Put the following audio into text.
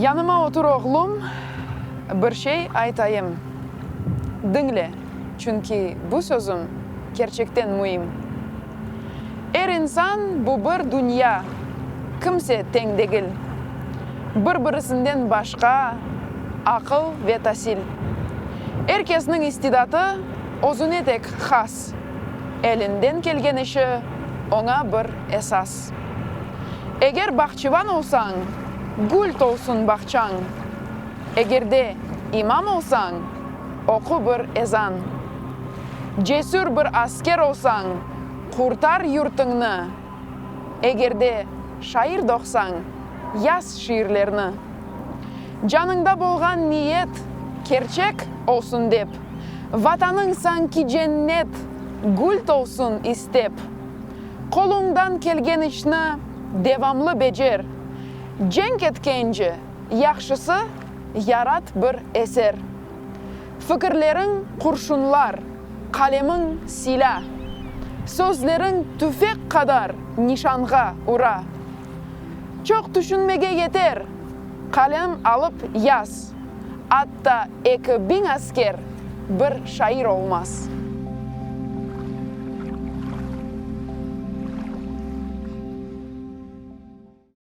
Yanıma otur, oğlum, bir şey aytayım. Diñle, çünki bu sözüm kerçekten müim. Er insan bu bir dünya, kimse teñ degil. Bir-birisinden başqa aqıl ve tasil. Er kesniñ istidatı özüne tek has. Elinden kelgen işi oña bir esas. Eger bağçıvan olsañ, gül tolsun bağçañ. Eger de imam olsañ, oqu bir ezan. Cesür bir asker olsañ, qurtar yurtıñnı. Eger de şair doğsañ, yaz şiirlerni. Canıñda bolğan niyet kerçek olsun dep, Vatanıñ sanki cennet, gül tolsun istep. Qoluñdan kelgen işni devamlı becer, Cenk etkence, yahşısı, yarat bir eser. Fikirleriñ qurşunlar, qalemiñ silâ, Sözleriñ tüfek qadar nişanğa ura. Çoq tüşünmege yeter, qalem alıp yaz, Atta 2000 asker bir şair olmaz.